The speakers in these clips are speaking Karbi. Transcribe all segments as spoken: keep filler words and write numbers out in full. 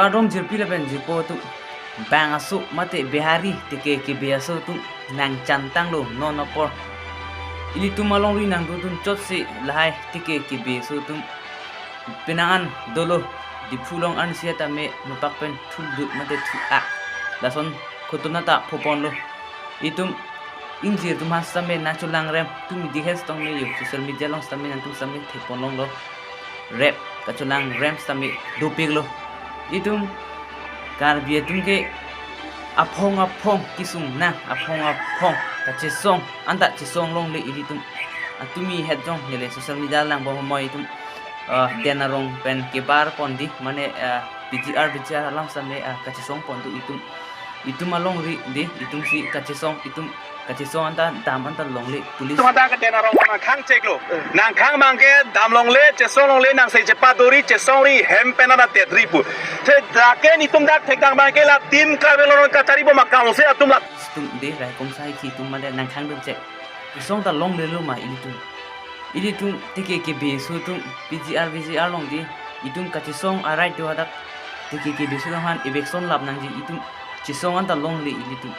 Kardom jirpi lapen jirpo atum. Bang aso mate Bihari teke kebe aso atum nangchantanglo non apor. Ilitum alongri nangdodun chotsi lahai teke kebe aso atum. Penang an dolo Diphu along arnisi tame mupak pen thuldut mate thu-ak. Lason khutuna ta phoponlo. Itum ingjir atum ha sitame nangcholangrem, tumi dikhen sitame yo, social media along sitame nangtum sitame thekponlonglo. Rape kacholangrem sitame dopiklo. Itum Karbi atum ke aphong aphong kesung nang, aphong aphong kachesong anta chesong longle ilitum. Atumi het jong nele social media lang bom moi itum, ah, Den Arong pen kebar pon di, mane, ah, P G R, V G R alam sitame, ah, kachesong pon tu itum. Itum alongri di, itum si kachesong, itum kachesong anta dam anta longle police. Itum anta ke Den Arong nangkhang cheklo. Nangkhang abang ke dam longle, chesong longle, nang sei chepadori, chesongri, hem pen anta tetri pu. Te dak ke itum dak thekdang abang ke la Team Karbi Anglong kachari bom akam se atum la. Itum di, raikom sai ki itum mane nangkhangdun chek. Chesong ta longlelo ma ilitum. Ilitum teke kebe aso atum P G R, V G R along di. Itum kachesong a-right do hadak. Teke kebe aso atum aphan eviction lap nangji itum chesong anta longle ilitum.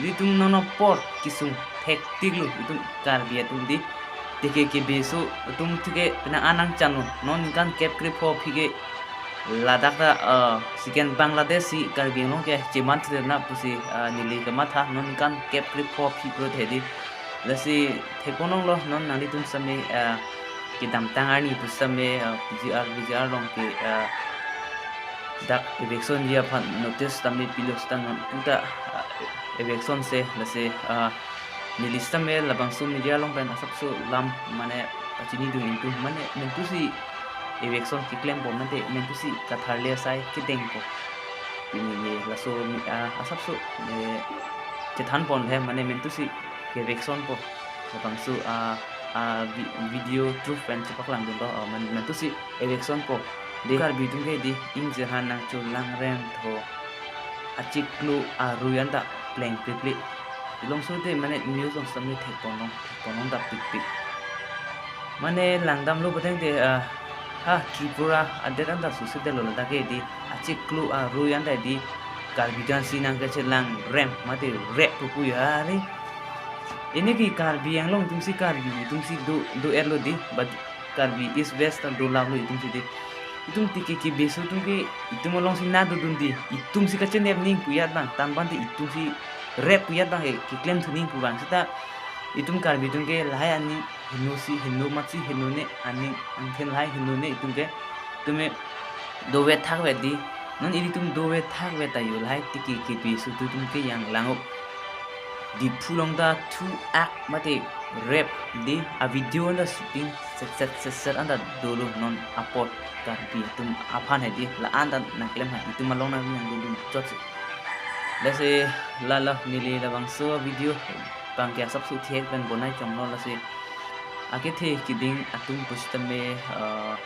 Ilitum non apor kesung thektiklo itum Karbi atum di. Teke kebe aso atum teke penang an nangchanlo. Non ningkan kep krepho aphi ke ladak ta, ah, second Bangladesh si Karbi Anglong ke cheman thirna pusi, ah, neli kamatha non ningkan kep krepho aphi pro the di. Lasi thekponlonglo non nanglitum sitame, ah, kedamtang arni pu sitame, ah, P G R, V G R along ke, ah, dak eviction ji aphan notice tame pilo sitame non puta, ah, eviction se lasi, ah, neli sitame labangso media along pen asapso lam mane pachinidun ingtung mane mentusi eviction keklempo mate mentusi katharle asai kedengpo. Pini ne laso mi-, ah, asapso, eh, chethanpon he mane mentusi ke-eviction po. Labangso, ah, ah, vi-, video proof pen chepaklangdunlo, ah, men-, mentusi eviction po. De Karbi atum ke di ingjir aphan nangcholangrem tho. Achiklo arui anta plengpleple. Ilongso te mane news along sitame thekponlong, thekponlong ta pikpik. Mane langdamlo putangte, ah, ha Tripura adet anta susi detlo ladak ke di. Achiklo arui anta di Karbi atum si nangkachelangrem mate rape pu pu ya re. Ini ke Karbi Anglong atum si Karbi atum si do, do-etlo di, but Karbi East West ta dolaplo itum si di. Itum teke kebe aso atum ke itum alongsi nangdodun di. Itum si kachenep ning pu ya abang, tangte itum si rape pu ya abang he keklem thu ning pu abang seta itum Karbi atum ke lahai aning heno si, heno amat si, heno ne aning angthin lahai heno ne itum ke, itum ke dove thakve di. Non ilitum dove thakve ta yo lahai teke kebe aso atum ke yang lang-o. Diphu along ta thu-ak mate rape di a-video anta shooting set set set set anta dolo non apor Karbi atum aphan he di la-an ta nangklem ha itum along nang nangdodun chotsi. Lasi lalo neli labangso video abang ke asapso thek pen bonai chonglo lasi akethe keding atum pusitame, ah,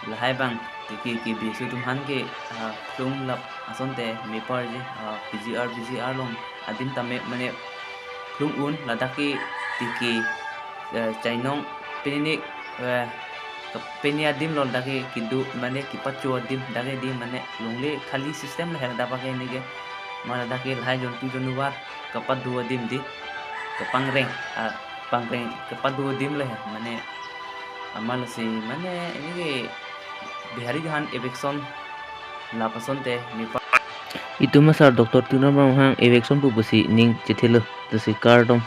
lahai abang teke kebe aso atum aphan ke, ah, klung lap asonte mepar ji, ah, P G R, V G R along adim tame mane klung un ladak ke teke, eh, chainong pini ne, eh, ke-, pini adim lo ladak ke kedo mane kepacho adim dak ke di mane longle khali system le hel dapa ke ne ke mane ladak ke lahai jontu januar kepado adim di kepangreng, ah, pangreng kepado adim le mane amat lasi mane ini ke Bihari atum aphan eviction lap asonte mepar. Itum asar Doctor Tuliram Ronghang eviction pu pusi ning chethelo, lasi kardom.